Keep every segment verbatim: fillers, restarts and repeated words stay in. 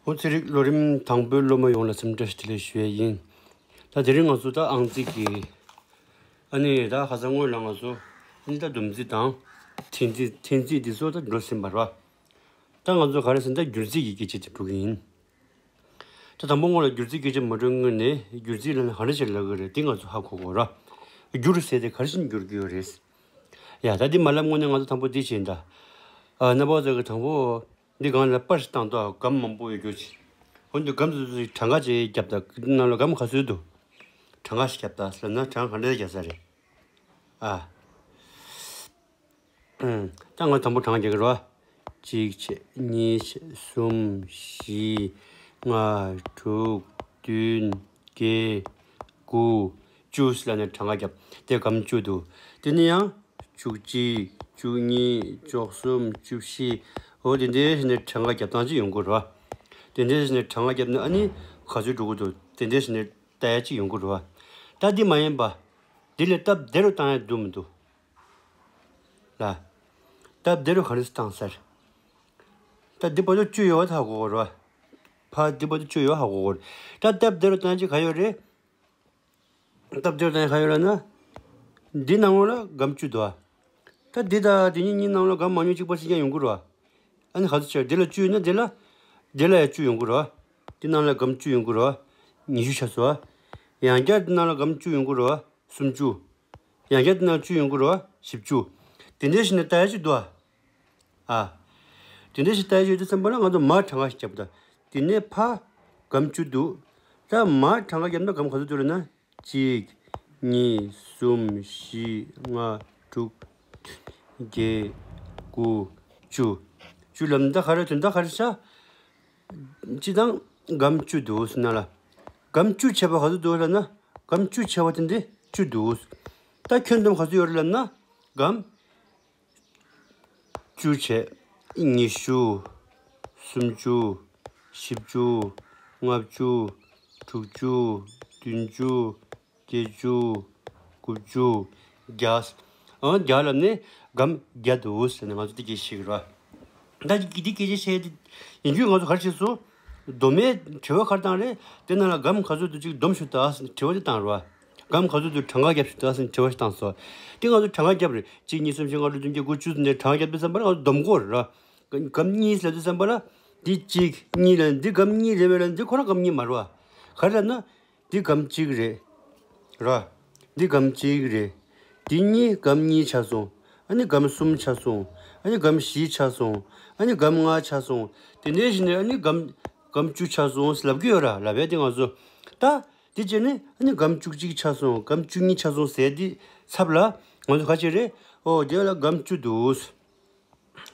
ཧོ། ཚན་རིག་ལོ་རིམ་དང་པོའི་སློབ་མ་ཡོངས་ལ་འཚམས་འདྲི་བདེ་ལེགས་ཞུ་ཡས་ཡིན། ད་དེ་རིང་ང་ཚོ་ད་ཨང་རྩིས་ཀྱི། ཨ་ནི་ད་ཁ་སང་སྔོན་ལ་ང་ཚོ་ཨ་ནི་ད་སྡོམ་རྩིས་དང་། འཐེན་རྩིས། འཐེན་རྩིས་འདི་ཚོ་ད་འགྲོ་ཟིན་པ་རེད་བ། ད་ང་ཚོ་ག་རེ་ཟེར་ན་ད་སྒྱུར་རྩིས་ཀྱི་སྐད་ཆ་དེ་འགྲོ་གི་ཡིན། ད་དང་པོ་སྔོན་ལ་སྒྱུར་རྩིས་སྐད་ཆ་མ་འགྲོ་སྔོན་ནས་སྒྱུར་རྩིས་ལབ་ན་ག་འདྲ་ཞིག་ལབ་ཀྱི་རེད། དེ་ང་ཚོ་ཧ་གོ་དགོས་ར། སྒྱུར་ཟེར་དེ་ག་རེ་བྱས་ནས་སྒྱུར་གྱི་ཡོད་རེད། ཡ། ད་འདི་མ་ལབ་སྔོན་ནས་ང་ཚོ་དང་པོ་འདི་བྱས་ཡིན་ད། ཨ། རྣམ་པ་ཚོ་གི་དང་པོ། འདི་སྒང་ལ་པར་ཞིག་བཏང་འདུག་སྒམ་མང་པོ་ཡོད་རྒྱུ་ཅིག་འོན་ཏེ་སྒམ་དེ་ཚོ་གྲངས་ཀ་ཅིག་བརྒྱབ་ད། འདི་ནང་ལ་སྒམ་ག་ཚོད་འདུག་གྲངས་ཀ་ཞིག་བརྒྱབ་ད་ཟེར་ན་གྲངས་ག་འདྲ་རྒྱག་ས་རེད། ཨ། ཨུམ། ད་ང་དང་པོ་གྲངས་ཀ་རྒྱག་གི་རེད་བ། གཅིག་བྱས། གཉིས་བྱས། གསུམ། བཞི། ལྔ། དྲུག་བདུན། བརྒྱད། དགུ། བཅུ་ཟེར་ལབ་ནས་གྲངས་ཀ་བརྒྱབ་སྟེ་སྒམ་བཅུ་འདུག་དེ་ནས་ཡང་བཅུ་གཅིག་བཅུ་གཉིས། བཅུ་གསུམ། བཅུ་བཞི། འོ་དེ་འདྲ་བྱས་ནས་གྲངས་ཀ་བརྒྱབ་སྟངས་ཅིག་ཡོང་གི་རེད་བ། དེ་འདྲ་བྱས་ནས་གྲངས་ཀ་བརྒྱབ་ན་ཨ་ནི་ག་ཚོད་འགྲོ་གི་འདུག་དེ་འདྲ་བྱས་ནས་ལྟ་ཡ་ཅིག་ཡོང་གི་རེད་བ། ད་འདི་མ་ཡིན་པ། འདི་ལས་སྟབས་བདེ་རུ་བཏང་ཡ་འདུག་མི་འདུག་ལ། སྟབས་བདེ་རུ་ག་རེ་བཏང་ཟེར། ད་འདི་བར་དུ་བཅུ་ཡོད་པ་ཧ་གོ་དགོས་རེད་བ། ཕ་འདི་བར་དུ་བཅུ་ཡོད་པ་ཧ་གོ་དགོས་རེད། ད་སྟབས་བདེ་རུ་བཏང་ཅིག་ག་ཡོད་རེད། སྟབས་བདེ་རུ་བཏང་ག་ཡོད་ལབ་ན། འདི་ནང་ལོགས་ལ་སྒམ་བཅུ་འདུག་ཨ། ད་འདི་དང་འདི་གཉིས་གཉིས་ནང་ལོགས་སྒམ་མང་ཉུང་གཅིག་པ་ཞིག་ཀྱང་ཡོང་གི་རེད་བ། ཨ་ནི་ག་ཚོད་ཆེ་བ། འདི་ལ་བཅུ་ཡོད་ན་འདི་ལ། འདི་ལ་ཡང་བཅུ་ཡོང་གི་རེད་བ། འདི་ནང་ལ་སྒམ་བཅུ་ཡོང་གི་རེད་བ། ཉི་ཤུ་ཆགས་སོང་ཨ། ཡང་བསྐྱར་འདི་ནང་ལ་སྒམ་བཅུ་ཡོང་གི་རེད་བ། སུམ་ཅུ། ཡང་བསྐྱར་འདི་ནང་བཅུ་ཡོང་གི་རེད་བ། བཞི་བཅུ། དེ་འདྲ་བྱས་ནས་ལྟ་ཡ་ཅིག་འདུག་ཨ། ཨ། དེ་འདྲ་ཞིག་ལྟ་ཡ་ཅིག་ཡོད་དུས་ཙམ་པ་ལ་ང་ཚོ་མར་གྲངས་ཀ་ཞིག་བརྒྱབ་ད། དེ་ནས་ཕར་སྒམ་བཅུ་འདུག་ད་མར་གྲངས་ཀ་བརྒྱབ་ན་སྒམ་ག་ཚོད་འདུག་ལབ་ན། གཅིག་གཉིས། གསུམ། བཞི། ལྔ། དྲུག་བདུན། བརྒྱད། དགུ། བཅུ། བཅུ་ལབ་ན་ད་ག་རེ་དོན་དག་ག་རེ་ཆགས། སྤྱིར་བཏང་སྒམ་བཅུ་འདུག་ཟེར་ན་ལ། སྒམ་བཅུ་བྱས་པ་ག་ཚོད་འདུག་ལབ་ན། སྒམ་བཅུ་བྱས་པ་དེ་འདི་བཅུ་འདུག་ད་ཁྱོན་བསྡོམས་ག་ཚོད་ཡོད་རེད་ལབ་ན། སྒམ་བཅུ་བྱས། ཉི་ཤུ། སུམ་ཅུ། བཞི་བཅུ། ལྔ་བཅུ། དྲུག་ཅུ། བདུན་ཅུ། བརྒྱད་ཅུ། དགུ་བཅུ། བརྒྱ། ཨང་། བརྒྱ་ལབ་ནས་སྒམ་བརྒྱ་འདུག་ཟེར་ནས་ང་ཚོ་འདི་སྐད་ཆ་བཤད་ཀྱི་རེད་བ། ད་འདི་སྐད་ཆ་བཤད་དེ་ཡིན་རྒྱུ་ང་ཚོ་ག་རེ་བྱས་སོང་། སྡོམ་པའི་དྲི་བ་ག་རེ་བཏང་རེད། དེ་ནང་ལ་སྒམ་ག་ཚོད་འདུག་ཅིག་སྡོམ་ཞུ་དང་ཟེར་ནས་དྲི་བ་དེ་བཏང་རེད་བ། སྒམ་ག་ཚོད་འདུག་གྲངས་ཀ་བརྒྱབ་ཞུ་དང་ཟེར་ནས་དྲི་བ་ཞིག་བཏང་སོང་། དེ་ང་ཚོ་གྲངས་ཀ་བརྒྱབ་རེད། གཅིག་གཉིས། གསུམ། བཞི། ལྔ། དྲུག། བདུན། བརྒྱད། དགུ། བཅུ་ཟེར་ནས་གྲངས་ཀ་བརྒྱབ་དུས་ཙམ་པ་ལ་ང་ཚོ་སྡོམ་དགོས་རེད་བ། སྒམ་གཉིས་ལབ་དུས་ཙམ་པ་ལ། འདི་གཅིག་གཉིས་ལ་འདི་སྒམ་གཉིས་རེད་པས་ལ། འདི་ཁོ་རང་སྒམ་གཉིས་མ་རེད་བ། ག་རེ་ལབ་ན། འདི་སྒམ་གཅིག་རེད། ར། འདི་སྒམ་གཅིག་རེད། འདི་གཉིས་སྒམ་གཉིས་ཆགས་སོང་། ཨ་ནི་སྒམ་གསུམ་ཆགས་སོང་། ཨ་ནི་སྒམ་བཞི་ཆགས་སོང་། ཨ་ནི་སྒམ་ལྔ་ཆགས་སོང་། དེ་འདྲའི་ཞིག་ནས་ཨ་ནི་སྒམ། སྒམ་བཅུ་ཆགས་སོང་ཟེར་ལབ་ཀྱི་ཡོད་ར། ལབ་ཡ་དེ་ང་ཚོ། ད། འདི་བྱས་ནས་ཨ་ནི་སྒམ་བཅུ་གཅིག་ཆགས་སོང་། སྒམ་བཅུ་གཉིས་ཆགས་སོང་ཟེར་དེ་ཚབ་ལ། ང་ཚོ་ག་བྱེད་རེད། ཨོ་དེ་ལ་སྒམ་བཅུ་འདུག་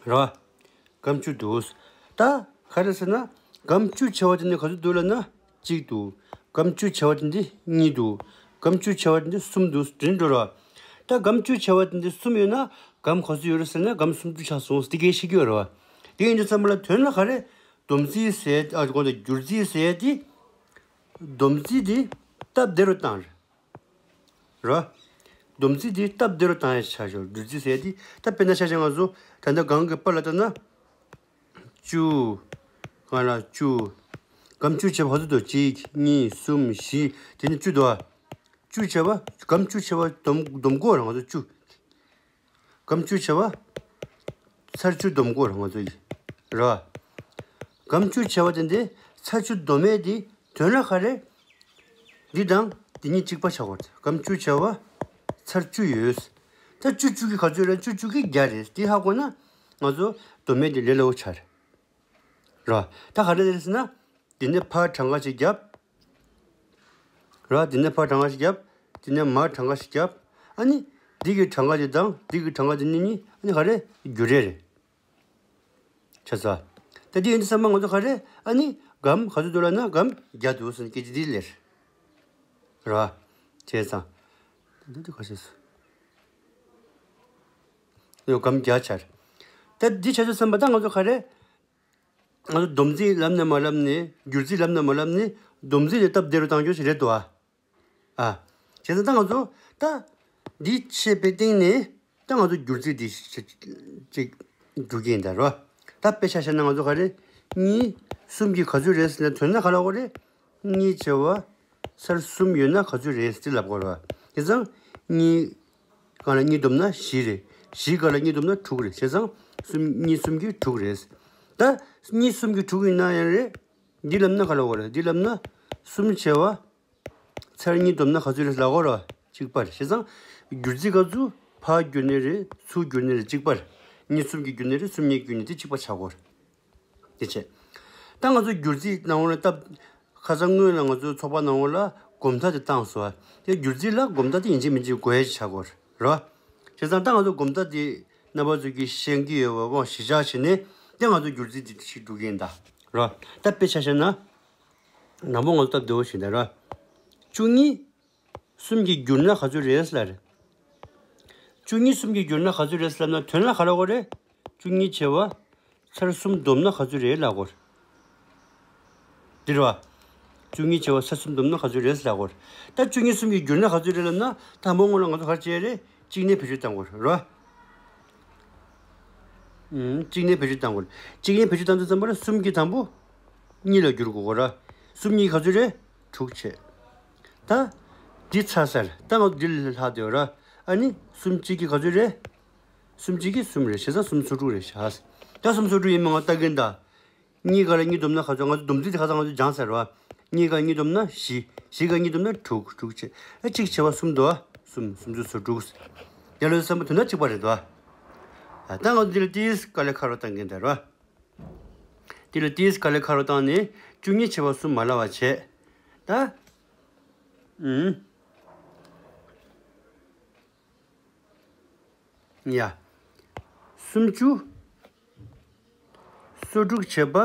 ར། སྒམ་བཅུ་འདུག་ད་ག་རེ་ཟེར་ན། སྒམ་བཅུ་བྱས་པ་དེ་ནི་ག་ཚོད་འདུག་ལབ་ན། གཅིག་འདུག་སྒམ་བཅུ་བྱས་པ་དེ་འདི་གཉིས་འདུག་སྒམ་བཅུ་བྱས་པ་དེ་འདི་གསུམ་འདུག་དེ་འདྲ་འགྲོ་ར། ད་སྒམ་བཅུ་བྱས་པ་དེ་འདི་གསུམ་ཡོད་ན་སྒམ་ག་ཚོད་ཡོད་རེད་ཟེར་ན་སྒམ་སུམ་ཅུ་ཆགས་སོང་ཟེར་དེ་གའི་ཤེས་ཀྱི་ཡོད་རེད་བ། དེ་ཡིན་དུས་ཙམ་པ་ལ་དོན་ལ་ག་རེ། སྡོམ་རྩིས་ཟེར་ཨ་དགོངས་དག་སྒྱུར་རྩིས་ཟེར་དེ། སྡོམ་རྩིས་དེ་སྟབས་བདེ་རུ་བཏང་རེད། ར། སྡོམ་རྩིས་དེ་སྟབས་བདེ་རུ་བཏང་ཡ་ཆ་ཞོག་སྒྱུར་རྩིས་ཟེར་དེ་ད་དཔེར་ན་ཆ་བཞག་ང་ཚོ་ད་ལྟ་གང་གི་པར་ལ་ལྟ་ན། བཅུ། གང་ལ་བཅུ། སྒམ་བཅུ་བྱས་པ་ག་ཚོད་འདུག་གཅིག་གཉིས། གསུམ། བཞི། དེ་ནས་བཅུ་འདུག་ཨ། བཅུ་བྱས་པ་སྒམ་བཅུ་བྱས་པ་སྡོམ་སྡོམ་དགོས་ར་ང་ཚོ་བཅུ། སྒམ་བཅུ་བྱས་པ། ཚར་བཅུ་སྡོམ་དགོས་ར་ང་ཚོ་ཡིས། ར། སྒམ་བཅུ་བྱས་པ་དེ་འདི་ཚར་བཅུ་སྡོམ་མེད་དེ་དོན་ལ་ག་རེ། འདི་དང་འདི་གཉིས་གཅིག་པ་ཆགས་པ་རེད། སྒམ་བཅུ་བྱས་པ། ཚར་བཅུ་ཡོད། ད་བཅུ་བཅུ་གི་ག་ཚོད་རེད། བཅུ་བཅུ་གི་བརྒྱ་རེད། དེ་ཧ་གོ་ན་ང་ཚོ་སྡོམ་མེད་དེ་ལས་སླ་བོ་ཆགས་རེད། ར། ད་ག་རེ་རེད་ཟེར་ན། འདི་ནས་ཕར་གྲངས་ཀ་ཅིག་བརྒྱབ། ར། འདི་ནས་ཕར་གྲངས་ཀ་ཅིག་བརྒྱབ། འདི་ནས་མར་གྲངས་ཀ་ཅིག་བརྒྱབ། ཨ་ནི། འདི་གི་གྲངས་ཀ་ཅིག་དང་འདི་གི་གྲངས་ཀ་ཅིག་གཉིས་གཉིས་ཨ་ནི་ག་རེ། བསྒྱུར་རེ་རེད། ཆ་ཚ། ད་འདི་ཡིན་དུས་ཙམ་པ་ང་ཚོ་ག་རེ། ཨ་ནི། སྒམ་ག་ཚོད་འདུག་ལབ་ན་སྒམ་བརྒྱ་འདུག་ཟེར་ནས་སྐད་ཆ་འདི་སླེབས། ར། བྱས་ཙང་། འདི་འདི་ག་ཤེས་སོ། ཡོ་སྒམ་བརྒྱ་ཆགས། ད་འདི་ཆ་དུས་ཙམ་པ་ད་ང་ཚོ་ག་རེ། ང་ཚོ་སྡོམ་རྩིས་ལབ་ན་མ་ལབ་ནས་སྒྱུར་རྩིས་ལབ་ན་མ་ལབ་ནས་སྡོམ་རྩིས་དེ་སྟབས་བདེ་རུ་བཏང་རྒྱུ་ཞིག་རེད་འདུག་ཨ། ཨ། བྱས་ཙང་ད་ང་ཚོ་ད་འདི་ཤེས་པའི་སྟེང་ནས་ད་ང་ཚོ་སྒྱུར་རྩིས་འདི་ཅིག་འགྲོ་གི་ཡིན་ད་རོ། ད་དཔེ་ཆ་བཞག་ན་ང་ཚོ་ག་རེ། གཉིས། གསུམ་གྱིས་ག་ཚོད་རེད་ཟེར་ན་དོན་ན་ག་ལབ་དགོས་རེད། གཉིས་བྱས་པ་ཚར་གསུམ་ཡོད་ན་ག་ཚོད་རེད་ཟེར་ལབ་དགོས་རེད་བ། བྱས་ཙང་གཉིས་སྒང་ལ་གཉིས་བསྡོམས་ན་བཞི་རེད། བཞི་སྒང་ལ་གཉིས་བསྡོམས་ན་དྲུག་རེད། བྱས་ཙང་གསུམ་གཉིས་གསུམ་གྱིས་དྲུག་རེད། ད་གཉིས་གསུམ་གྱིས་དྲུག་ཡིན་ན་ཡང་རེད། འདི་ལབ་ན་ག་ལབ་དགོས་རེད། འདི་ལབ་ན་གསུམ་བྱས་པ་ཚར་གཉིས་བསྡོམས་ན་ག་ཚོད་རེད་ལབ་དགོས་རེད་བ། གཅིག་པ་རེད། བྱས་ཙང་སྒྱུར་རྩིས་སྐབས་སུ་ཕར་བསྒྱུར་ནའི་རེད། ཚུར་བསྒྱུར་ནའི་རེད། གཅིག་པ་རེད། གཉིས་གསུམ་གྱིས་བསྒྱུར་ནའི་རེད། གསུམ་གཉིས་བསྒྱུར་ནའི་དེ་གཅིག་པ་ཆགས་དགོས་རེད། དེ་བྱས། ད་ང་ཚོ་སྒྱུར་རྩིས་ནང་ལ་སྟབས། ཁ་སང་སྔོན་ལ་ང་ཚོའི་ཚོགས་པ་ནང་ལ་གོམ་ཐག་དེ་བཏང་སོང་བ། དེ་སྒྱུར་རྩིས་ལ་གོམ་ཐག་དེ་ཡིན་གཅིག་མིན་གཅིག་དགོས་ཡ་ཆགས་དགོས་རེད་བ། བྱས་ཙང་ད་ང་ཚོ་གོམ་ཐག་དེ་རྣམ་པ་ཚོ་གིས་ཤེས་ཀྱི་ཡོད་པ་དབང་གཞིར་བཞག་བྱས་ནས་དེ་ང་ཚོ་སྒྱུར་རྩིས་དེ་ཞིག་འགྲོ་གི་ཡིན་ད་རེད་བ། ད་དཔེ་ཆ་བཞག་ན། དང་པོ་ང་ཚོ་སྟབས་བདེ་བོ་ཞིག་ད་རེད་བ། བཅུ་གཉིས། གསུམ་གྱིས་བསྒྱུར་ན་ག་ཚོད་རེད་ལབ་རེད། བཅུ་གཉིས་གསུམ་གྱིས་བསྒྱུར་ན་ག་ཚོད་རེད་ལབ་ན་དོན་ལ་ག་ལབ་དགོས་རེད། བཅུ་གཉིས་བྱས་པ་ཚར་གསུམ་བསྡོམས་ན་ག་ཚོད་རེད་ལབ་དགོས་རེད། འདི་རེད་བ། བཅུ་གཉིས་བྱས་པ་ཚར་གསུམ་བསྡོམས་ན་ག་ཚོད་རེད་ལབ་དགོས་རེད། ད་བཅུ་གཉིས་གསུམ་གྱིས་བསྒྱུར་ན་ག་ཚོད་རེད་ལབ་ན་དང་པོ་སྔོན་ལ་ང་ཚོ་ག་རེ་བྱས་རེད། གཅིག་ནས་བེད་སྤྱོད་བཏང་དགོས་རེད་བ། ཨུམ། གཅིག་ནས་བེད་སྤྱོད་བཏང་དགོས་རེད། གཅིག་ནས་བེད་སྤྱོད་བཏང་དུས་ཙམ་པ་ལ་གསུམ་གྱིས་དང་པོ་གཉིས་ལ་བསྒྱུར་དགོས་རེད། གསུམ་གཉིས་ག་ཚོད་རེད། དྲུག་བྱས། ད་འདི་ཚར་ཚར། ད་ང་འདི་ལ་ལྷག་བསྡད་ཡོད་ར། ཨ་ནི་གསུམ་གཅིག་གིས་ག་ཚོད་རེད། གསུམ་གཅིག་གིས་གསུམ་རེད། བྱས་ཙང་གསུམ་སོ་དྲུག་རེད་བཞག། ད་གསུམ་སོ་དྲུག་ཡིན་མིན་ང་ལྟ་གིན་ད། གཉིས་སྒང་ལ་གཉིས་བསྡོམས་ན་ག་ཚོད། ང་ཚོ་བསྡོམས་རྩིས་དེ་ཁ་སང་ང་ཚོ་སྦྱངས་ཚར་བ། གཉིས་སྒང་གཉིས་བསྡོམས་ན་བཞི། བཞི་སྒང་གཉིས་བསྡོམས་ན་དྲུག་དྲུག་བྱས། ཨ་གཅིག་བྱས་པ་གསུམ་འདུག་བ། གསུམ། སུམ་ཅུ་སོ་དྲུག་ཡ་ལོས་བསམ་པ་དོན་དག་གཅིག་པ་རེད་འདུག་བ། ད་ང་ཚོ་འདི་ལ་ཏིས་དཀའ་ལས་ཁག་རོགས་བཏང་གིན་ད་ར། འདི་ལ་ཏིས་དཀའ་ལས་ཁག་རོགས་བཏང་ནས་བཅུ་གཉིས་བྱས་པ་གསུམ་མ་ལབ་པ་བྱས། ད། ཨུམ། ཡ། སུམ་ཅུ་སོ་དྲུག་བྱས་པ་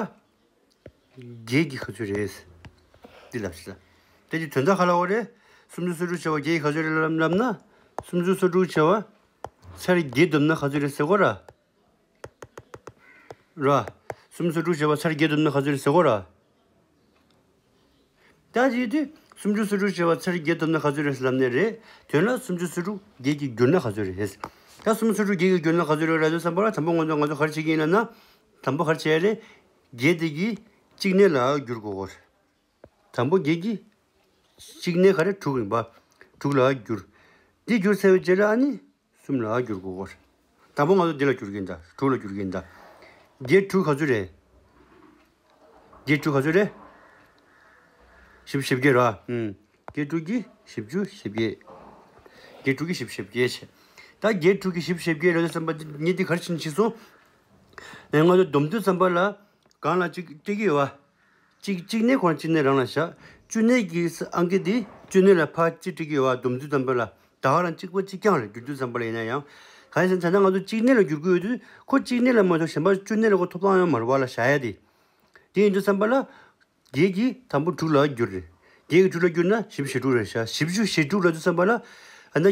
བརྒྱད་ཀྱི་ག་ཚོད་རེད། འདི་ལབ་ཤིག་ལ། དེ་གི་དོན་དག་ག་ལབ་པ་རེད། སུམ་ཅུ་སོ་དྲུག་བྱས་པ་བརྒྱད་ཀྱི་ག་ཚོད་རེད་ལབ་ལབ་ན། སུམ་ཅུ་སོ་དྲུག་བྱས་པ་ཚར་བརྒྱད་བསྡོམས་ན་ག་ཚོད་རེད་ཟེར་གོ་ར། ར། སུམ་ཅུ་སོ་དྲུག་བྱས་པ་ཚར་བརྒྱད་བསྡོམས་ན་ག་ཚོད་རེད་ཟེར་གོ་ར། ད་དེ་དུས་སུམ་ཅུ་སོ་དྲུག་བྱས་པ་ཚར་བརྒྱད་བསྡོམས་ན་ག་ཚོད་རེད་ལབ་ནས་རེད། དོན་ལ་སུམ་ཅུ་སོ་དྲུག་བརྒྱད་ཀྱིས་བསྒྱུར་ན་ག་ཚོད་རེད། ད་སུམ་ཅུ་སོ་དྲུག་བརྒྱད་ཀྱིས་བསྒྱུར་ན་ག་ཚོད་རེད་ལབ་དུས་ཙམ་པ་ལ་དང་པོ་ང་ཚོ་ང་ཚོ་ག་རེ་བྱེད་ཀྱི་ཡིན་ལབ་ན། དང་པོ་ག་རེ་བྱེད་ཡ་རེད། བརྒྱད་དེ་གིས་གཅིག་གནས་ལ་བསྒྱུར་དགོས་གོ། དང་པོ་བརྒྱད་ཀྱིས་གཅིག་གནས་ག་རེ་དྲུག་ཡིན་པ། དྲུག་ལ་བསྒྱུར། འདི་བསྒྱུར་ཚར་བའི་རྗེས་ལ་ཨ་ནི། གསུམ་ལ་བསྒྱུར་དགོས་གོ། དང་པོ་ང་ཚོ་འདི་ལ་བསྒྱུར་གྱིན་ད། དྲུག་ལ་བསྒྱུར་གྱིན་ད། བརྒྱད་དྲུག་ག་ཚོད་རེད། བརྒྱད་དྲུག་ག་ཚོད་རེད། བཞི་བཅུ་ཞེ་བརྒྱད་རེད་བ། ཨུམ། བརྒྱད་དྲུག་གིས་བཞི་བཅུ་ཞེ་བརྒྱད། བརྒྱད་དྲུག་གིས་བཞི་བཅུ་ཞེ་བརྒྱད་བྱས། ད་བརྒྱད་དྲུག་གིས་བཞི་བཅུ་ཞེ་བརྒྱད་ལ་བསམ་པ་འདི་གཉིས་འདི་ག་རེ་བྱེད་ནས་བྱས་སོང་། ཨེ་ང་ཚོ་བསྡོམས་དུས་ཙམ་པ་ལ་སྒང་ལ་གཅིག་སྤྲད་ཀྱི་ཡོད་བ། གཅིག་གཅིག་གནས་ཁོ་རང་གཅིག་གནས་རང་ལ་བཞག་བཅུ་གནས་ཀྱི་ཨང་ཀི་འདི་བཅུ་གནས་ལ་ཕར་གཅིག་སྤྲད་ཀྱི་ཡོད་བ། བསྡོམས་དུས་ཙམ་པ་ལ་ད་ག་རང་གཅིག་པ་གཅིག་རྐྱང་རེད། བསྒྱུར་དུས་ཙམ་པ་ལ་ཡིན་ན་ཡང་། གང་ཡིན་ཟེར་ན་ད་ང་ཚོ་གཅིག་གནས་ལ་བསྒྱུར་དགོས་ཡོད་དུས་ཁོ་གཅིག་གནས་ལ་མ་གཏོགས་གཞན་པ་བཅུ་གནས་ལ་ཁོ་ཐོབ་ཐང་ཡང་མ་རེད་བ་ལ་བཞག་ཡ་དེ། དེ་ཡིན་དུས་ཙམ་པ་ལ། བརྒྱད་ཀྱིས་དང་པོ་དྲུག་ལ་བསྒྱུར་རེད། བརྒྱད་ཀྱིས་དྲུག་ལ་བསྒྱུར་ན་བཞི་བཅུ་ཞེ་དྲུག་རེད་བཞག་བཞི་བཅུ་ཞེ་དྲུག་ལབ་དུས་ཙམ་པ་ལ། ཨ་ན།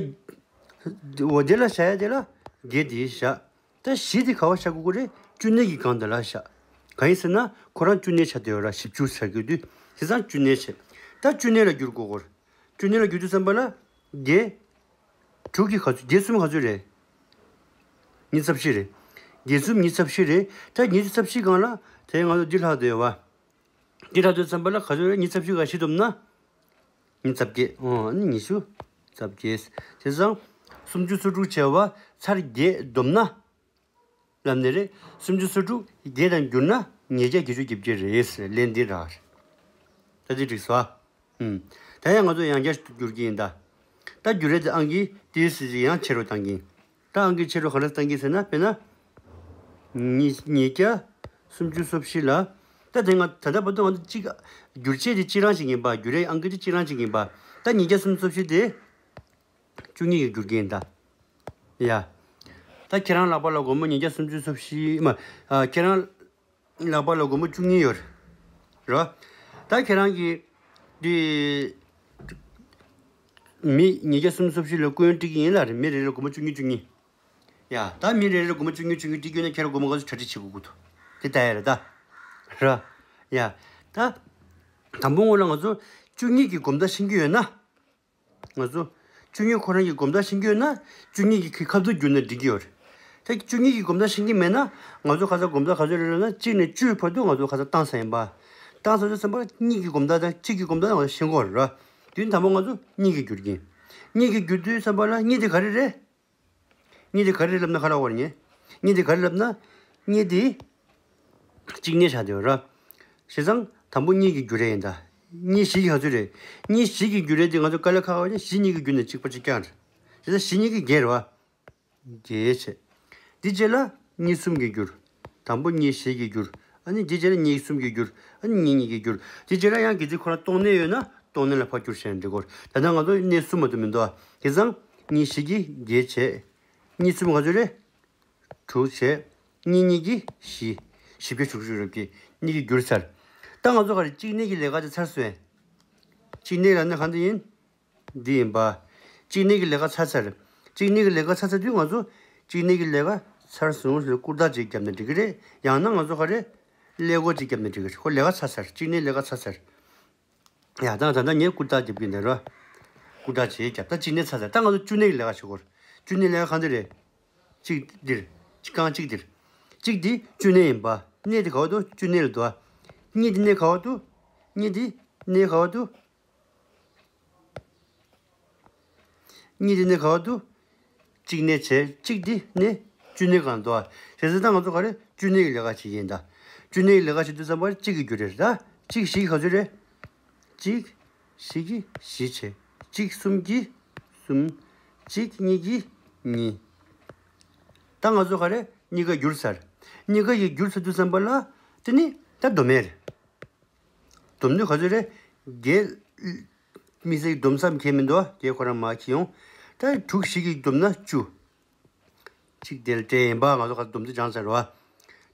འོ་དེ་ལ་བཞག་ཡ་དེ་ལ་བརྒྱད་དེ་བཞག་ད་བཞི་དེ་ག་པར་བཞག་དགོས་ཀྱི་རེད། བཅུ་གནས་ཀྱི་སྒང་དེ་ལ་བཞག་གང་ཡིན་ཟེར་ན་ཁོ་རང་བཅུ་གནས་ཆགས་བསྡད་ཡོད་ར། བཞི་བཅུ་ཟེར་དགོས་དུས་བྱས་ཙང་བཅུ་གནས་བྱས། ད་བཅུ་གནས་ལ་བསྒྱུར་དགོས་ཀྱི་རེད། བཅུ་གནས་ལ་བསྒྱུར་དུས་ཙམ་པ་ལ་བརྒྱད། དྲུག་གིས་ག་ཚོད། བརྒྱད་གསུམ་ག་ཚོད་རེད། ཉི་ཤུ་རྩ་བཞི་རེད། བརྒྱད་གསུམ་ཉི་ཤུ་རྩ་བཞི་རེད། ད་ཉི་ཤུ་རྩ་བཞི་སྒང་ལ་དེ་ང་ཚོ་འདི་ལྷག་བསྡད་ཡོད་བ། འདི་ལྷག་བསྡད་ཙམ་པ་ལ་ག་ཚོད་རེད། ཉི་ཤུ་རྩ་བཞི་སྒང་བཞི་བསྡོམས་ན། ཉི་ཤུ་རྩ་བརྒྱད། འོ་ཨ་ནི་ཉི་ཤུ་རྩ་བརྒྱད། བྱས་ཙང་། སུམ་ཅུ་སོ་དྲུག་བྱས་པ་ཚར་བརྒྱད་བསྡོམས་ན། ལབ་ནས་རེད། སུམ་ཅུ་སོ་དྲུག་བརྒྱད་དང་བསྒྱུར་ན་ཉིས་བརྒྱ་བརྒྱད་ཅུ་གྱ་བརྒྱད་རེད། ལན་འདི་རག་ད་འདི་འགྲིག་སོང་ཨ། ཨུམ། ད་ཡང་ང་ཚོ་ཡང་བསྐྱར་བསྒྱུར་གྱི་ཡིན་ད། ད་བསྒྱུར་རེས་དེ་ཨང་ཀི་ཏིས་ཡང་ཆེ་རུ་བཏང་གི་ཡིན། ད་ཨང་ཀི་ཆེ་རུ་ག་ལ་བཏང་གི་ཟེར་ན། དཔེར་ན། ཉིས་ཉིས་བརྒྱ་སུམ་ཅུ་སོ་བཞི་ལ། ད་དེ་ང་ད་ལྟ་བར་དུ་ང་ཚོ་གཅིག་བསྒྱུར་བྱེད་དེ་གཅིག་རང་ཞིག་ཡིན་པ། བསྒྱུར་རེས་ཨང་ཀི་དེ་གཅིག་རང་ཞིག་ཡིན་པ། ད་ཉིས་བརྒྱ་སུམ་ཅུ་སོ་བཞི་དེ། བཅུ་གཉིས་ཀྱིས་བསྒྱུར་གྱི་ཡིན་ད། ཡ། ད་ཁྱེད་རང་ལག་པ་ལ་སྒོར་མོ་ཉིས་བརྒྱ་སུམ་ཅུ་སོ་བཞི་མ། ཨ། ཁྱེད་རང་ལག་པ་ལ་སྒོར་མོ་བཅུ་གཉིས་ཡོད་རེད། ད་ཁྱེད་རང་གིས་འདི་མི་ཉིས་བརྒྱ་སུམ་ཅུ་སོ་བཞི་ལ་སྐུ་ཡོན་སྤྲད་ཀྱི་ཡིན་ལབ་རེད། མི་རེ་རེ་སྒོར་མོ་བཅུ་གཉིས་བཅུ་གཉིས། ཡ། ད་མི་རེ་རེ་སྒོར་མོ་བཅུ་གཉིས་བཅུ་གཉིས་སྤྲད་རྒྱུ་ན་ཁྱེད་རང་སྒོར་མོ་ག་ཚོད་གྲ་སྒྲིག་བྱེད་དགོས་ཀྱི་འདུག་དེ་ལྟ་ཡ་རེད་ད། རེད། ཡ། ད་དང་པོ་ངོས་ལ་ང་ཚོ་བཅུ་གཉིས་ཀྱི་གོམ་སྟབས་ཤེས་ཀྱི་ཡོད་ན། ང་ཚོ་བཅུ་གཉིས་ཁོ་རང་གི་གོམ་སྟབས་ཤེས་ཀྱི་ཡོད་ན། བཅུ་གཉིས་ཀྱི་ཁ་ཐུག་བསྒྱུར་ན་འགྲིག་གི་ཡོད་རེད། ད་བཅུ་གཉིས་ཀྱི་གོམ་ཐག་ཤེས་ཀྱི་མེད་ན། ང་ཚོ་ཁ་སང་གོམ་ཐག་ག་ཚོད་རེད་ལབ་ན། གཅིག་ནས་བཅུའི་བར་དུ་ང་ཚོ་ཁ་སང་བཏང་ས་ཡིན་པ། བཏང་ས་དུས་ཙམ་པ་གཉིས་ཀྱི་གོམ་ཐག་དང་གཅིག་གི་གོམ་ཐག་ང་ཚོ་ཤེས་དགོས་རེད། དུས་དང་པོ་ང་ཚོ་གཉིས་ཀྱིས་བསྒྱུར་གྱིན། གཉིས་ཀྱིས་བསྒྱུར་དུས་ཙམ་པ་ལ་གཉིས་དེ་ག་རེ་རེད། གཉིས་དེ་ག་རེ་རེད་ལབ་ན་ག་རེ་ལབ་དགོས་རེད། གཉིས་དེ་ག་རེ་ལབ་ན། གཉིས་དེ་གཅིག་གནས་ཆགས་བསྡད་ཡོད་ར། བྱས་ཙང་དང་པོ་གཉིས་ཀྱིས་བསྒྱུར་ཡས་ཡིན་ད། གཉིས་བཞི་གི་ག་ཚོད་རེད། གཉིས་བཞི་གིས་བསྒྱུར་ཡས་དེ་ང་ཚོ་དཀའ་ལས་ཁག་པ་ཡིན། བཞི་གཉིས་ཀྱིས་བསྒྱུར་ན་གཅིག་པ་གཅིག་རྐྱང་རེད། བྱས་ཙང་བཞི་གཉིས་ཀྱིས་བརྒྱད་རེད་བ། བརྒྱད་བྱས། དེ་རྗེས་ལ་གཉིས་གསུམ་གྱིས་བསྒྱུར། དང་པོ་གཉིས་བཞི་གིས་བསྒྱུར། ཨ་ནི་དེ་རྗེས་ལ་གཉིས་གསུམ་གྱིས་བསྒྱུར། ཨ་ནི་གཉིས་གཉིས་ཀྱིས་བསྒྱུར། དེ་རྗེས་ལ་ཡང་གལ་སྲིད་ཁོ་རང་སྟོང་གནས་ཡོད་ན་སྟོང་གནས་ལ་ཕར་བསྒྱུར་བྱས་ནས་འགྲིག་གོ། ད་ལྟ་ང་ཚོ་གནས་གསུམ་མ་གཏོགས་མི་འདུག་ཨ། དེ་ཙང་གཉིས་བཞི་གིས་བརྒྱད་བྱས། གཉིས་གསུམ་ག་ཚོད་རེད། དྲུག་བྱས། གཉིས་གཉིས་ཀྱིས་བཞི། བཞི་བརྒྱ་དྲུག་ཅུ་རེད་ཀྱི། གཉིས་ཀྱིས་བསྒྱུར་ཚར། ད་ང་ཚོ་ག་རེ་གཅིག་གནས་ཀྱི་ལས་ཀ་དེ་ཚར་སོང་། གཅིག་གནས་ལབ་ན་གང་དེ་ཡིན། འདི་ཡིན་པ། གཅིག་གནས་ཀྱི་ལས་ཀ་ཚར་ཚར། གཅིག་གནས་ཀྱི་ལས་ཀ་ཚར་ཚར་དུས་ང་ཚོ་གཅིག་གནས་ཀྱི་ལས་ཀ་ཚར་སོང་ཟེར་ཀུར་རྟགས་ཅིག་བརྒྱབ་ན་འགྲིག་གི་རེད། ཡང་ན་ང་ཚོ་ག་རེ། ཀླད་ཀོར་ཅིག་བརྒྱབ་ན་འགྲིག་གི་རེད། ཁོ་ལས་ཀ་ཚར་ཚར། གཅིག་གནས་ལས་ཀ་ཚར་ཚར། ཡ་ད་ད་ལྟ་ངས་ཀུར་རྟགས་རྒྱབ་ཀྱི་འདུག་ར། ཀུར་རྟགས་ཅིག་བརྒྱབ། ད་གཅིག་གནས་ཚར་ཚར། ད་ང་ཚོ་བཅུ་གནས་ཀྱི་ལས་ཀ་བྱེད་དགོས་རེད། བཅུ་གནས་ལས་ཀ་གང་དེ་རེད། གཅིག་འདིར། གཅིག་རྐང་གཅིག་འདིར། གཅིག་འདི་བཅུ་གནས་ཡིན་པ། གནས་དེ་ག་བ་འདུག་བཅུ་གནས་ལ་འདུག་ཨ། གཉིས་འདི་གནས་ག་བ་འདུག་གཉིས་འདི་གནས་ག་བ་འདུག་གཉིས་འདི་གནས་ག་བ་འདུག་གཅིག་གནས་བྱས། གཅིག་འདི་གནས། བཅུ་གནས་གང་འདུག་ཨ། བྱས་ཙང་ད་ང་ཚོ་ག་རེ། བཅུ་གནས་ཀྱི་ལས་ཀ་བྱེད་ཀྱི་ཡིན་ད། བཅུ་གནས་ཀྱི་ལས་ཀ་བྱེད་དུས་ཙམ་པར་གཅིག་གིས་བསྒྱུར་རེད་ད། གཅིག་བཞི་གིས་ག་ཚོད་རེད། གཅིག་བཞི་གིས་བཞི་བྱས། གཅིག་གསུམ་གྱིས་གསུམ། གཅིག་གཉིས་ཀྱིས་གཉིས། ད་ང་ཚོ་ག་རེ། གཉིས་ཀ་བསྒྱུར་ཚར། གཉིས་ཀ་ཡིས་བསྒྱུར་ཚར་དུས་ཙམ་པ་ལ། དེ་ནི་ད་སྡོམ་ཡས་རེད། སྡོམ་དུས་ག་ཚོད་རེད། བརྒྱད། དམིགས་བསལ་གྱི་སྡོམ་ས་ཁེལ་མི་འདུག་ཨ། བརྒྱད་ཁོ་རང་མར་འཁྱེར་ཡོང་། ད་དྲུག་བཞི་གིས་བསྡོམས་ན་བཅུ། གཅིག་དེ་ལ་སྤྲད་ཡིན་པ། ང་ཚོ་ག་སྡོམ་དུས་སྦྱངས་ཚར་བ།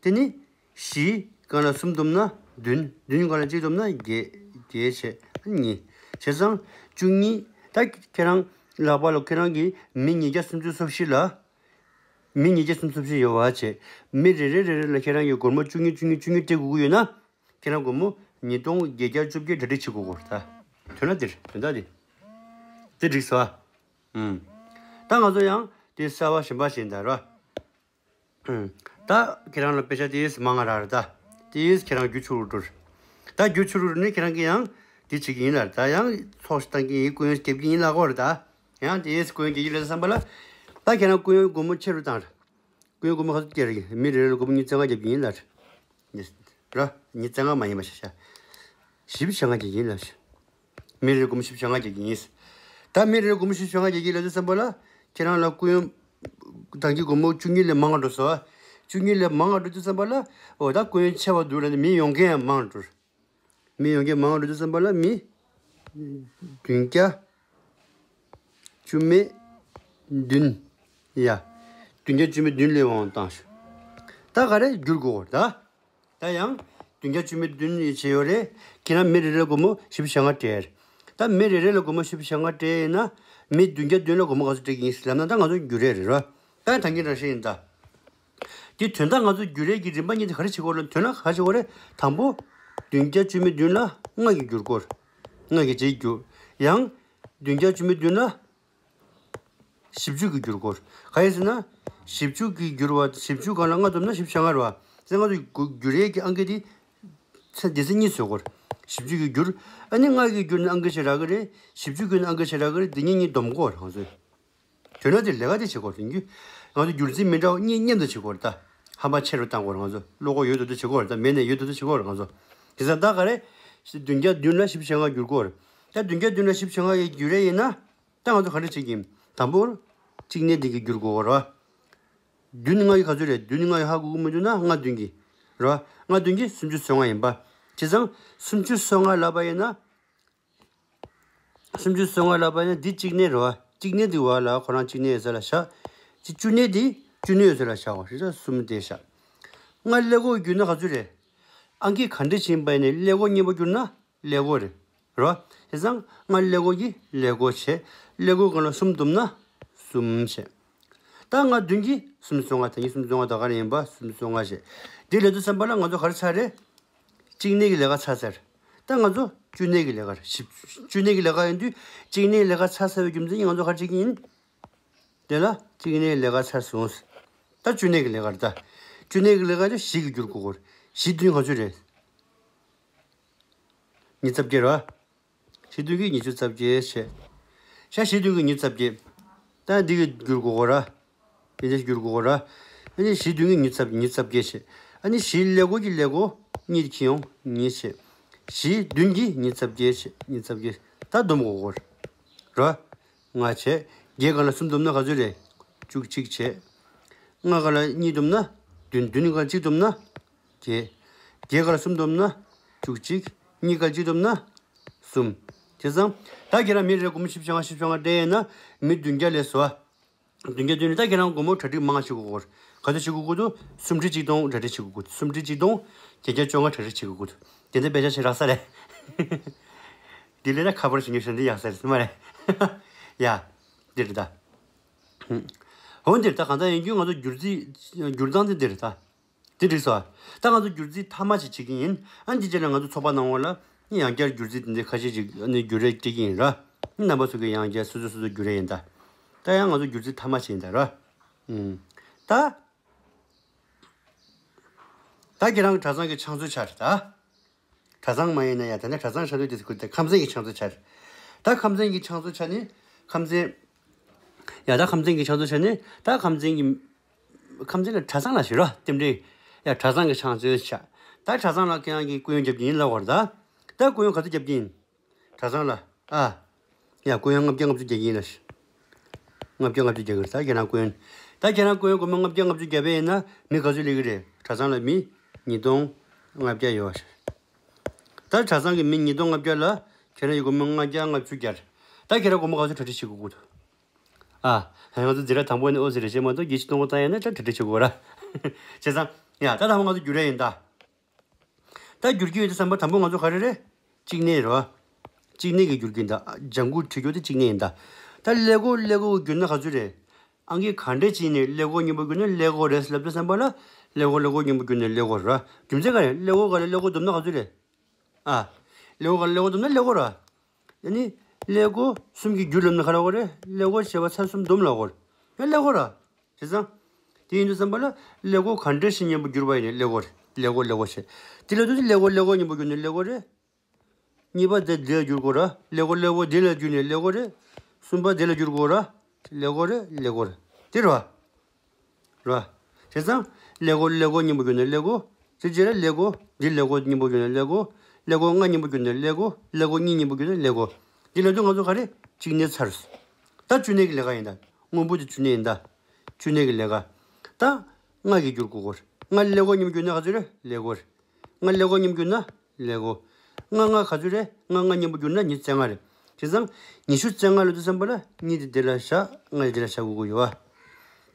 དེ་ནི་བཞི་སྒང་ལ་གསུམ་བསྡོམས་ན་བདུན། བདུན་སྒང་ལ་གཅིག་བསྡོམས་ན་བརྒྱད། བརྒྱད་བྱས་གཉིས། བྱས་ཙང་བཅུ་གཉིས། ད་ཁྱེད་རང་ལག་པ་ལ་ཁྱེད་རང་གི་མི་ཉིས་བརྒྱ་སུམ་ཅུ་སོ་བཞི་ལ། མི་ཉིས་བརྒྱ་སུམ་ཅུ་སོ་བཞི་ཡོད་པ་བྱས། མི་རེ་རེ་རེ་རེ་ལ་ཁྱེད་རང་གིས་སྒོར་མོ་བཅུ་གཉིས་བཅུ་གཉིས་བཅུ་གཉིས་སྤྲད་དགོས་ཀྱི་ཡོད་ན། ཁྱེད་རང་སྒོར་མོ་ཉིས་སྟོང་བརྒྱད་བརྒྱ་བཅོ་བརྒྱད་གྲ་སྒྲིག་བྱེད་དགོས་ཀྱི་རེད་ད། དོན་ལ་འདིར་དོན་དག་འདི། འདི་འགྲིག་སོང་ཨ། ཨུམ། ད་ང་ཚོ་ཡང་དེ་གསར་པ་གཞན་པ་ཞིག་ད་ར། ཨུམ། ད་ཁྱེད་རང་ལ་དཔེ་ཆ་དེ་མང་ང་རག་རེད་ད། དེ་ཁྱེད་རང་རྒྱུ་ཆུ་རུ་འགྲོ། ད་རྒྱུ་ཆུ་རུ་ནི་ཁྱེད་རང་གིས་ཡང་དེ་བྱེད་ཀྱི་ཡིན་ལ། ད་ཡང་ཚོགས་ཤིག་བཏང་གི་ཡིན། སྐུ་ཡོན་རྒྱབ་ཀྱི་ཡིན་ལབ་ཀྱི་ཡོད་རེད་ད། ཡང་དེ་སྐུ་ཡོན་རྒྱག་གི་རེད་བསམ་པ་ལ། ད་ཁྱེད་རང་སྐུ་ཡོན་སྒོར་མོ་ཆེ་རུ་བཏང་རེད། སྐུ་ཡོན་སྒོར་མོ་ག་ཚོད་སྟེར་གི། མི་རེ་རེ་ལ་སྒོར་མོ་ཉི་ཤུ་རྩ་ལྔ་རྒྱབ་ཀྱི་ཡིན་ལབ་རེད། ར། ཉི་ཤུ་རྩ་ལྔ་མ་ཡིན་པ་ཤ་ཤ། བཞི་བཅུ་ཞེ་ལྔ་རྒྱབ་ཀྱི་ཡིན་ལབ་རེད། མི་རེ་རེ་སྒོར་མོ་བཞི་བཅུ་ཞེ་ལྔ་རྒྱབ་ཀྱི་ཡིན། ད་མི་རེ་རེ་སྒོར་མོ་བཞི་བཅུ་ཞེ་ལྔ་རྒྱབ་ཀྱི་ལབ་དུས་ཙམ་པ་ལ། ཁྱེད་རང་ལ་སྐུ་ཡོན་གཏོང་གི་སྒོར་མོ་བཅུ་གཉིས་ལས་མང་ང་འགྲོ་སོང་། བཅུ་གཉིས་ལས་མང་ང་འགྲོ་དུས་ཙམ་པ་ལ། འོ་ད་སྐུ་ཡོན་ཆེ་བ་འདུག་ལབ་ནས་མི་ཡོང་མཁན་ཡང་མང་འགྲོ། མི་ཡོང་མཁན་མང་རུ་དུས་ཙམ་པ་ལ་མི་བདུན་བརྒྱ་བཅུ་མེད་བདུན། ཡ། བདུན་བརྒྱ་བཅུ་མེད་བདུན་ལས་དབང་བཏང་ཞུ། ད་ག་རེ་བསྒྱུར་དགོས་ད། ད་ཡང་བདུན་བརྒྱ་བཅུ་མེད་བདུན་ཡི་བྱས་ཡོད་རེད། ཁྱེད་རང་མི་རེ་རེ་ལ་སྒོར་མོ་བཞི་བཅུ་ཞེ་ལྔ་སྤྲད། ད་མི་རེ་རེ་ལ་སྒོར་མོ་བཞི་བཅུ་ཞེ་ལྔ་སྤྲད་ཡིན་ན། མི་བདུན་བརྒྱ་བདུན་ལ་སྒོར་མོ་ག་ཚོད་སྤྲད་ཀྱི་ཡིན་ཟེར་ལབ་ན། ད་ང་ཚོ་བསྒྱུར་ཡས་རེད་རོ། ད་ད་གིན་རང་བཤད་ཡིན་ད། དེ་དོན་དག་ང་ཚོ་བསྒྱུར་ཡས་ཀྱི་རིམ་པ་གཉིས་དེ་ག་རེ་བྱེད་དགོས་རེད། དོན་ལ་ག་རེ་བྱེད་དགོས་རེད། དང་པོ། བདུན་བརྒྱ་བཅུ་མེད་བདུན་ལ་ལྔ་གིས་བསྒྱུར་དགོས། ལྔ་གིས་རྗེས་བསྒྱུར། ཡང་། བདུན་བརྒྱ་བཅུ་མེད་བདུན་ལ་བཞི་བཅུ་གིས་བསྒྱུར་དགོས། ག་རེ་ཟེར་ན། བཞི་བཅུ་གིས་བསྒྱུར་བ། བཞི་བཅུ་སྒང་ལ་ལྔ་བསྡོམས་ན་བཞི་བཅུ་ཞེ་ལྔ་རེད་བ། ཟེར་ང་ཚོ་བསྒྱུར་ཡས་ཀྱི་ཨང་ཀི་དེ། ཚེ་སྡེ་ཚན་གཉིས་བཟོ་དགོས། བཞི་བཅུ་གིས་བསྒྱུར། ཨ་ནི་ལྔ་གིས་བསྒྱུར་ན་ཨང་ཀི་ཞིག་རག་གི་རེད། བཞི་བཅུ་གིས་བསྒྱུར་ན་ཨང་ཀི་ཞིག་རག་གི་རེད། འདི་གཉིས་གཉིས་བསྡོམས་དགོས་རེད་ང་ཚོས། དོན་དག་དེ་ལས་ཀ་དེ་བྱེད་དགོས་རེད། ང་ཚོ་བསྒྱུར་རྩིས་མི་འདྲ་བ་གཉིས་མཉམ་དུ་བྱེད་དགོས་རེད་ད། ཧམ་པ་ཆེ་རུ་བཏང་དགོས་རེད་ང་ཚོ། བློ་ཁོག་ཡོད་དོ་དོ་བྱེད་དགོས་རེད་ད། མེད་ནས་ཡོད་དོ་དོ་བྱེད་དགོས་རེད་ང་ཚོ། དེ་ཙང་ད་ག་རེ། བདུན་བརྒྱ་བདུན་ལ་བཞི་བཅུ་ཞེ་ལྔ་བསྒྱུར་དགོས་རེད། ད་བདུན་བརྒྱ་བདུན་ལ་བཞི་བཅུ་ཞེ་ལྔ་ཡི་བསྒྱུར་ཡས་ཡིན་ན། ད་ང་ཚོ་ག་འདྲ་བྱེད་ཀྱི་ཡིན། དང་པོར། གཅིག་གནས་འདི་གིས་བསྒྱུར་དགོས་རེད་བ། བདུན་ལྔ་ཡི་ག་ཚོད་རེད། བདུན་ལྔ་ཡི་ཧ་གོ་གི་མི་འདུག་ན་ལྔ་བདུན་གྱིས། རེད་བ། ལྔ་བདུན་གྱིས་སུམ་ཅུ་སོ་ལྔ་ཡིན་པ། བྱས་ཙང་། སུམ་ཅུ་སོ་ལྔ་ལབ་པ་ཡིན་ན། སུམ་ཅུ་སོ་ལྔ་ལབ་པ་ཡིན་ན་འདི་གཅིག་གནས་རེད་བ། གཅིག་གནས་འདི་བ་ལ་ཁོ་རང་གཅིག་གནས་ཡོད་ས་ལ་བཞག། གཅིག་བཅུ་གནས་འདི་བཅུ་གནས་ཡོད་ས་ལ་བཞག་གོ། བྱས་ཙང་གསུམ་དེ་བཞག། ལྔ་ཀླད་ཀོར་བསྒྱུར་ན་ག་ཚོད་རེད། ཨང་ཀི་ག་འདྲ་ཕྱིན་པ་ཡིན་ནའི་ཀླད་ཀོར་གཉིས་པོ་བསྒྱུར་ན་ཀླད་ཀོར་རེད། རེད་བ། བྱས་ཙང་ལྔ་ཀླད་ཀོར་གྱི་ཀླད་ཀོར་བྱས། ཀླད་ཀོར་སྒང་ལ་གསུམ་བསྡོམས་ན་གསུམ་བྱས། ད་ལྔ་བདུན་གྱིས་སུམ་ཅུ་སོ་ལྔ། ད་གིན་སུམ་ཅུ་སོ་ལྔ་ད་ག་རེ་ཡིན་པ། སུམ་ཅུ་སོ་ལྔ་བྱས། དེ་ལབ་དུས་ཙམ་པ་ལ་ང་ཚོ་ག་རེ་ཆགས་རེད། གཅིག་གནས་ཀྱི་ལས་ཀ་ཚར་ཚར། ད་ང་ཚོ་བཅུ་གནས་ཀྱི་ལས་ཀ་རེད། བཞི་བཅུ་གནས་ཀྱི་ལས་ཀ་ཡིན་དུས་གཅིག་གནས་ལས་ཀ་ཚར་ཚར་བའི་རྒྱུ་མཚན་གྱིས་ང་ཚོ་ག་རེ་བྱེད་ཀྱི་ཡིན། དེ་ལ་གཅིག་གནས་ལས་ཀ་ཚར་སོང་། ད་བཅུ་གནས་ཀྱི་ལས་ཀ་རེད་ད། བཅུ་གནས་ཀྱི་ལས་ཀ་དེ་བཞི་གིས་བསྒྱུར་དགོས་ཀྱི་རེད། བཞི་བདུན་ག་ཚོད་རེད། ཉི་ཤུ་རྩ་བརྒྱད་རེད་བ། བཞི་བདུན་གྱིས་ཉི་ཤུ་རྩ་བརྒྱད་བྱས། ཤ་བཞི་བདུན་གྱིས་ཉི་ཤུ་རྩ་བརྒྱད། ད་འདི་གིས་བསྒྱུར་དགོས་ཀྱི་རེད། དེ་འདྲ་བསྒྱུར་དགོས་ཀྱི་རེད། ཨ་ནི་བཞི་བདུན་གྱིས་ཉི་ཤུ་རྩ་ཉི་ཤུ་རྩ་བརྒྱད་བྱས། ཨ་ནི་བཞི་ཀླད་ཀོར་གྱི་ཀླད་ཀོར་གཉིས་ཁྱེར་ཡོང་གཉིས་བྱས། བཞི་བདུན་གྱིས་ཉི་ཤུ་རྩ་བརྒྱད་བྱས་ཉི་ཤུ་རྩ་བརྒྱད། ད་སྡོམ་དགོས་ཀྱི་རེད། རེད། ལྔ་བྱས། བརྒྱད་སྒང་ལ་གསུམ་བསྡོམས་ན་ག་ཚོད་རེད། བཅུ་གཅིག་བྱས། ལྔ་སྒང་ལ་གཉིས་བསྡོམས་ན་བདུན། བདུན་སྒང་ལ་གཅིག་བསྡོམས་ན་བརྒྱད། བརྒྱད་སྒང་ལ་གསུམ་བསྡོམས་ན་བཅུ་གཅིག། གཉིས་སྒང་ལ་གཅིག་བསྡོམས་ན་གསུམ། བྱས་ཙང་ད་ཁྱེད་རང་མི་རེ་སྒོར་མོ་བཞི་བཅུ་ལྔ་བཞི་བཅུ་ལྔ་སྤྲད་ཡིན་ན་མི་བདུན་བརྒྱ་ལས་བཟོ་བ། བདུན་བརྒྱ་བདུན་ནི་ད་ཁྱེད་རང་སྒོར་མོ་གྲ་སྒྲིག་མང་བྱེད་དགོས་ཀྱི་རེད། ག་ཚོད་བྱེད་དགོས་ཀྱི་འདུག་སུམ་ཁྲི་གཅིག་སྟོང་གྲ་སྒྲིག་བྱེད་དགོས་ཀྱི་འདུག་སུམ་ཁྲི་གཅིག་སྟོང་བརྒྱད་བརྒྱ་བཅོ་ལྔ་གྲ་སྒྲིག་བྱེད་དགོས་ཀྱི་འདུག་དེ་འདྲ་དཔེ་ཆ་ཞིག་རག་ས་རེད། དེ་ལས་ད་ཁ་པར་ཞིག་ཉོས་ཤིང་འདི་ཡག་ས་རེད་སེམས་མ་རེད། ཡ། འདི་རེད་ད། འོ་འདིར་ད་གང་ལྟར་ཡིན་རྒྱུ་ང་ཚོ་སྒྱུར་རྩིས་སྒྱུར་སྟངས་དེ་འདི་རེད་ད། དེ་འགྲིག་སོང་། ད་ང་ཚོ་སྒྱུར་རྩིས་མཐའ་མ་ཞིག་བྱེད་ཀྱི་ཡིན། ཨ་ནི་འདི་རྗེས་ལ་ང་ཚོ་ཚོགས་པ་ནང་ལོགས་ལ་ཡང་བསྐྱར་སྒྱུར་རྩིས་དེ་འདྲའི་ཁ་ཤས་ཤིག་ཨ་ནི་བསྒྱུར་རེས་སྤྲད་ཀྱི་ཡིན་ར། རྣམ་པ་ཚོ་གིས་ཡང་བསྐྱར་སོ་སོ་སོ་སོ་བསྒྱུར་རེས་ཡིན་ད། ད་ཡང་ང་ཚོ་སྒྱུར་རྩིས་མཐའ་མ་ཞིག་ཡིན་ད་ར། ཨུམ། ད། ད་ཁྱེད་རང་གི་གྲྭ་ཚང་གི་ཕྱག་མཛོད་ཆ་རེད་ད། གྲྭ་ཚང་མ་ཡིན་ན་ཡང་ད་ནི་གྲྭ་ཚང་ཕྱག་མཛོད་དེ་ཁུར་ཏེ་ཁམས་ཚན་གྱི་ཕྱག་མཛོད་ཆ་རེད། ད་ཁམས་ཚན་གྱི་ཕྱག་མཛོད་ཆ་ནི་ཁམས་ཚན། ཡ་ད་ཁམས་ཚན་གྱི་ཕྱག་མཛོད་ཆ་ནི་ད་ཁམས་ཚན་གྱི། ཁམས་ཚན་ལ་གྲྭ་ཚང་ལ་ཞུ་རོགས་རྟེན་འབྲེལ། ཡ་གྲྭ་ཚང་གི་ཕྱག་མཛོད་ཆ། ད་གྲྭ་ཚང་ལ་ཁྱེད་རང་གིས་སྐུ་ཡོན་རྒྱབ་ཀྱི་ཡིན་ལབ་པ་རེད་ད། ད་སྐུ་ཡོན་ག་ཚོད་རྒྱབ་ཀྱི་ཡིན། གྲྭ་ཚང་ལ་ཨ། ཡ་སྐུ་ཡོན་ལྔ་བརྒྱ་ལྔ་བཅུ་རྒྱག་གི་ཡིན་ལ། ལྔ་བརྒྱ་ལྔ་བཅུ་རྒྱག་གི་རེད་ད་ཁྱེད་རང་སྐུ་ཡོན། ད་ཁྱེད་རང་སྐུ་ཡོན་སྒོར་མོ་ལྔ་བརྒྱ་ལྔ་བཅུ་རྒྱབ་པ་ཡིན་ན་མི་ག་ཚོད་སླེབས་ཀྱི་རེད། གྲྭ་ཚང་ལ་མི་ཉིས་སྟོང་ལྔ་བརྒྱ་ཡོད་པ་རེད། ད་གྲྭ་ཚང་གི་མི་ཉིས་སྟོང་ལྔ་བརྒྱ་ལ་ཁྱེད་རང་ཡི་སྒོར་མོ་ལྔ་བརྒྱ་ལྔ་བཅུ་རྒྱག་ད་ཁྱེད་རང་སྒོར་མོ་ག་ཚོད་གྲ་སྒྲིག་བྱེད་དགོས་ཀྱི་འདུག་ཨ། ང་ཚོ་འཛིན་གྲྭ་དང་པོ་ནས་ཨོ་ཙི་རེད་བྱས་མ་གཏོགས་བརྒྱད་ཅུ་སྟོང་པོ་ཙམ་ཡིན་ན་ད་གྲ་སྒྲིག་བྱེད་དགོས་ར། བྱས་ཙང་། ཡ་ད་དང་པོ་ང་ཚོ་བསྒྱུར་ཡ་ཡིན་ད། ད་བསྒྱུར་གྱི་ཡོད་དུས་ཙམ་པ་དང་པོ་ང་ཚོ་ག་རེ་རེད། གཅིག་གནས་རེད་བ། གཅིག་གནས་ཀྱི་བསྒྱུར་གྱི་ཡིན་ད། ལྗང་ཁུ་བྲིས་རྒྱུ་དེ་གཅིག་གནས་ཡིན་ད། ད་ཀླད་ཀོར་ཀླད་ཀོར་བསྒྱུར་ན་ག་ཚོད་རེད། ཨང་ཀི་ག་འདྲས་ཅིག་ནས་ཀླད་ཀོར་མཉམ་པོ་བསྒྱུར་ན་ཀླད་ཀོར་རེད་ལབ་དུས་ཙམ་པ་ལ། ཀླད་ཀོར་ཀླད་ཀོར་མཉམ་པོ་བསྒྱུར་ན་ཀླད་ཀོར་རེད་བ། རྒྱུ་མཚན་ག་རེ། ཀླད་ཀོར་ག་ལ་ཀླད་ཀོར་བསྡོམས་ན་ག་ཚོད་རེད། ཨ། ཀླད་ཀོར་ག་ལ་ཀླད་ཀོར་བསྡོམས་ན་ཀླད་ཀོར་ར། ཡ་ནི། ཀླད་ཀོར་གསུམ་གྱིས་བསྒྱུར་ལབ་ན་ག་རེ་ལབ་དགོས་རེད། ཀླད་ཀོར་བྱས་པ་ཚར་གསུམ་བསྡོམས་ལབ་དགོས་རེད། ཡ་ཀླད་ཀོར་ར། བྱས་ཙང་། དེ་ཡིན་དུས་ཙམ་པ་ལ་ཀླད་ཀོར་ག་འདྲ་ཞིག་མཉམ་པོ་བསྒྱུར་བ་ཡིན་ནའི་ཀླད་ཀོར། ཀླད་ཀོར་ཀླད་ཀོར་བྱས། དེ་ལ་དུས་ཀླད་ཀོར་ཀླད་ཀོར་མཉམ་པོ་བསྒྱུར་ནའི་ཀླད་ཀོར་རེད། གཉིས་པ་དེ་འདི་ལ་བསྒྱུར་དགོས་ར། ཀླད་ཀོར་ཀླད་ཀོར་འདི་ལ་བསྒྱུར་ནའི་ཀླད་ཀོར་རེད། གསུམ་པ་འདི་ལ་བསྒྱུར་དགོས་ར། ཀླད་ཀོར་རེད་ཀླད་ཀོར། དེ་རེད་བ། རེད་བ། བྱས་ཙང་། ཀླད་ཀོར་ཀླད་ཀོར་མཉམ་པོ་བསྒྱུར་ནའི་ཀླད་ཀོར། དེ་རྗེས་ལ་ཀླད་ཀོར་འདི་ཀླད་ཀོར་མཉམ་པོ་བསྒྱུར་ནའི་ཀླད་ཀོར། ཀླད་ཀོར་ལྔ་མཉམ་པོ་བསྒྱུར་ནའི་ཀླད་ཀོར། ཀླད་ཀོར་གཉིས་མཉམ་པོ་བསྒྱུར་ནའི་ཀླད་ཀོར། འདི་ལ་དུས་ང་ཚོ་ག་རེ། གཅིག་གནས་ཚར། ད་བཅུ་གནས་ཀྱི་ལས་ཀ་ཡིན་ད། སྔོན་པོ་དེ་བཅུ་གནས་ཡིན་ད། བཅུ་གནས་ཀྱི་ལས་ཀ་ད། ལྔ་གིས་བསྒྱུར་དགོས་ཀྱི་རེད། ལྔ་ཀླད་ཀོར་མཉམ་པོ་བསྒྱུར་ན་ག་ཚོད་རེད། ཀླད་ཀོར། ལྔ་ཀླད་ཀོར་མཉམ་པོ་བསྒྱུར་ན་ཀླད་ཀོར། ལྔ་ལྔ་ག་ཚོད་རེད། ལྔ་ལྔ་མཉམ་པོ་བསྒྱུར་ན་ཉི་ཤུ་རྩ་ལྔ་རེད། བྱས་ཙང་། ཉི་ཤུ་རྩ་ལྔ་ལབ་དུས་ཙམ་པ་ལ་གཉིས་དེ་འདི་ལ་བཞག་ལྔ་དེ་འདི་ལ་བཞག་དགོས་ཀྱི་ཡོད་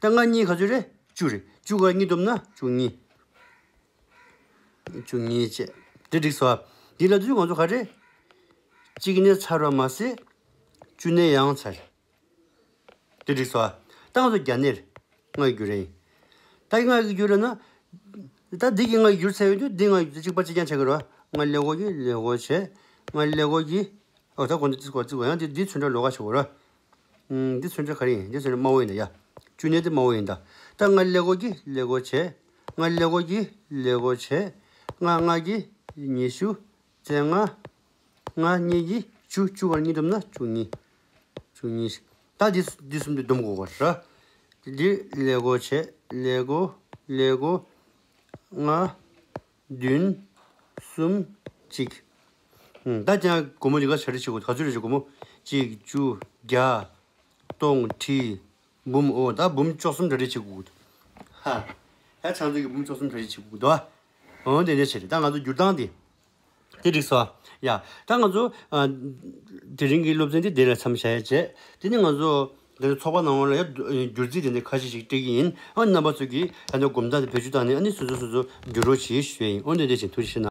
བ། ད་ལྔ་གཉིས་ག་ཚོད་རེད། བཅུ་རེད། བཅུ་ག་གཉིས་བསྡོམས་ན་བཅུ་གཉིས། བཅུ་གཉིས་བྱས། དེ་འགྲིག་སོང་། འདི་ལ་དུས་ང་ཚོ་ག་རེ། གཅིག་གནས་ཚར་བ་མ་ཟད། བཅུ་གནས་ཡང་ཚར། དེ་འགྲིག་སོང་། ད་ང་ཚོ་བརྒྱ་གནས་རེད། ལྔ་ཡི་བསྒྱུར་རེད་ཡིན། ད་ལྔ་ཡི་བསྒྱུར་རེད་ན། ད་འདི་གི་ལྔ་ཡི་བསྒྱུར་ཚར་ཡོད་དུས་འདི་ལྔ་ཡི་གཅིག་པ་གཅིག་རྐྱང་ཆགས་ཀྱི་རེད། ལྔ་ཀླད་ཀོར་གྱི་ཀླད་ཀོར་བྱས། ལྔ་ཀླད་ཀོར་གྱི། ཨོ་ད་གོང་དུ་ཏིས་ཀོ་ཏིས་ཀོ་ཡང་དེ་འདི་ཚོན་ཁྲ་ལོགས་ཀ་ཆགས་ཀྱི་རེད། ཨུམ། འདི་ཚོན་ཁྲ་ག་རེ་ཡིན། འདི་ཚོན་ཁྲ་དམར་པོ་ཡིན་ད་ཡ། བཅུ་གནས་དེ་དམར་པོ་ཡིན་ད། ད་ལྔ་ཀླད་ཀོར་གྱི་ཀླད་ཀོར་བྱས། ལྔ་ཀླད་ཀོར་གྱི་ཀླད་ཀོར་བྱས། ལྔ་ལྔ་གི་ཉི་ཤུ། རྩ་ལྔ། ལྔ་གཉིས་ཀྱི་བཅུ། བཅུ་བར་གཉིས་བསྡོམས་ན་བཅུ་གཉིས། བཅུ་གཉིས། ད་འདི་འདི་གསུམ་དེ་བསྡོམས་དགོས་པ་རེད། འདི་ཀླད་ཀོར་བྱས། ཀླད་ཀོར། ཀླད་ཀོར། ལྔ། བདུན། གསུམ། གཅིག་ཨུམ། ད་ཀྱང་སྒོར་མོ་འདི་ག་གྲ་སྒྲིག་བྱེད་དགོས། ག་ཚོད་རེད་ཀྱི་སྒོར་མོ། གཅིག་བཅུ། བརྒྱ། སྟོང་། ཁྲི། འབུམ། ཨོ་ད་འབུམ་བཅུ་གསུམ་གྲ་སྒྲིག་བྱེད་དགོས་ཀྱི་འདུག་ཧ། ད་ཕྱག་མཛོད་ཀྱི་འབུམ་བཅུ་གསུམ་གྲ་སྒྲིག་བྱེད་དགོས་ཀྱི་འདུག་ཨོ་དེ་འདྲ་བྱས་རེད། ད་ང་ཚོ་བསྒྱུར་སྟངས་དེ། དེ་འགྲིག་སོང་། ཡ། ད་ང་ཚོ་ཨ། དེ་རིང་གི་སློབ་ཚན་དེ་དེ་ལ་མཚམས་བཞག་ཡ་བྱས། དེ་ནི་ང་ཚོ་འདི་ཚོགས་པ་ནང་ལ་ཡ་བསྒྱུར་རྩིས་དེ་འདྲ་ཁ་ཤས་ཤིག་སྤྲད་ཀྱི་ཡིན། ཨ་རྣམ་པ་ཚོ་གིས་ད་ནི་སྒོམ་སྟངས་དེ་བེད་སྤྱོད་བཏང་ནས་ཨ་ནི་སོ་སོ་སོ་སོ་བསྒྱུར་རོགས་བྱེད་ཞུ་ཡ་ཡིན། ཨོ་འདི་འདྲ་བྱས། ཐུགས་རྗེ་ཆེ་གནང་།